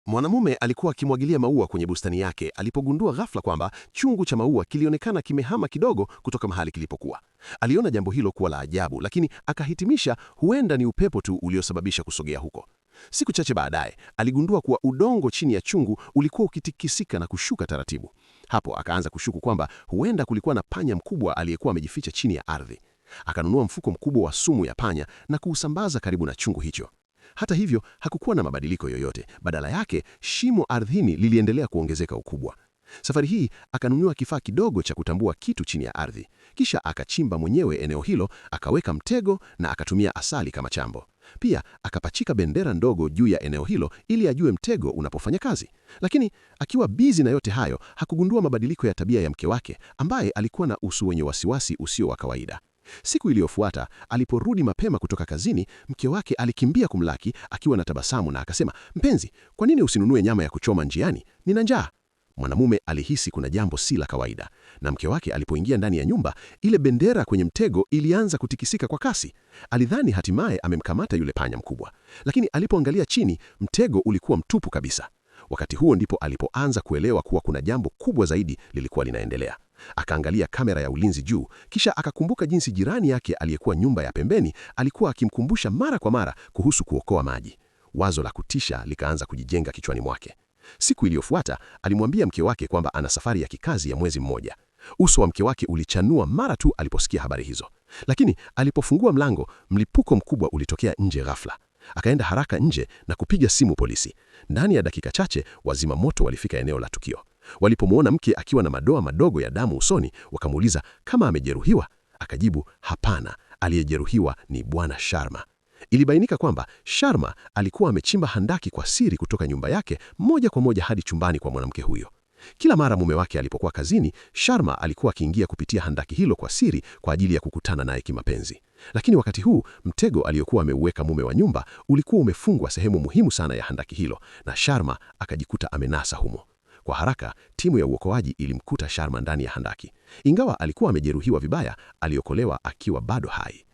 Mwanamume alikuwa akimwagilia maua kwenye bustani yake alipogundua ghafla kwamba chungu cha maua kilionekana kimehama kidogo kutoka mahali kilipokuwa. Aliona jambo hilo kuwa la ajabu, lakini akahitimisha huenda ni upepo tu uliosababisha kusogea huko. Siku chache baadaye, aligundua kuwa udongo chini ya chungu ulikuwa ukitikisika na kushuka taratibu. Hapo akaanza kushuku kwamba huenda kulikuwa na panya mkubwa aliyekuwa amejificha chini ya ardhi. Akanunua mfuko mkubwa wa sumu ya panya na kuusambaza karibu na chungu hicho. Hata hivyo, hakukuwa na mabadiliko yoyote. Badala yake, shimo ardhini liliendelea kuongezeka ukubwa. Safari hii akanunua kifaa kidogo cha kutambua kitu chini ya ardhi. Kisha akachimba mwenyewe eneo hilo, akaweka mtego na akatumia asali kama chambo. Pia akapachika bendera ndogo juu ya eneo hilo ili ajue mtego unapofanya kazi. Lakini akiwa bizi na yote hayo, hakugundua mabadiliko ya tabia ya mke wake ambaye alikuwa na uso wenye wasiwasi usio wa kawaida. Siku iliyofuata aliporudi mapema kutoka kazini, mke wake alikimbia kumlaki akiwa na tabasamu na akasema, "Mpenzi, kwa nini usinunue nyama ya kuchoma njiani? Nina njaa." Mwanamume alihisi kuna jambo si la kawaida, na mke wake alipoingia ndani ya nyumba, ile bendera kwenye mtego ilianza kutikisika kwa kasi. Alidhani hatimaye amemkamata yule panya mkubwa, lakini alipoangalia chini, mtego ulikuwa mtupu kabisa. Wakati huo ndipo alipoanza kuelewa kuwa kuna jambo kubwa zaidi lilikuwa linaendelea. Akaangalia kamera ya ulinzi juu, kisha akakumbuka jinsi jirani yake aliyekuwa nyumba ya pembeni alikuwa akimkumbusha mara kwa mara kuhusu kuokoa maji. Wazo la kutisha likaanza kujijenga kichwani mwake. Siku iliyofuata alimwambia mke wake kwamba ana safari ya kikazi ya mwezi mmoja. Uso wa mke wake ulichanua mara tu aliposikia habari hizo, lakini alipofungua mlango, mlipuko mkubwa ulitokea nje ghafla. Akaenda haraka nje na kupiga simu polisi. Ndani ya dakika chache wazima moto walifika eneo la tukio. Walipomwona mke akiwa na madoa madogo ya damu usoni, wakamuuliza kama amejeruhiwa. Akajibu hapana, aliyejeruhiwa ni Bwana Sharma. Ilibainika kwamba Sharma alikuwa amechimba handaki kwa siri kutoka nyumba yake moja kwa moja hadi chumbani kwa mwanamke huyo. Kila mara mume wake alipokuwa kazini, Sharma alikuwa akiingia kupitia handaki hilo kwa siri kwa ajili ya kukutana naye kimapenzi. Lakini wakati huu mtego aliyokuwa ameuweka mume wa nyumba ulikuwa umefungwa sehemu muhimu sana ya handaki hilo, na Sharma akajikuta amenasa humo. Kwa haraka, timu ya uokoaji ilimkuta Sharma ndani ya handaki. Ingawa alikuwa amejeruhiwa vibaya, aliokolewa akiwa bado hai.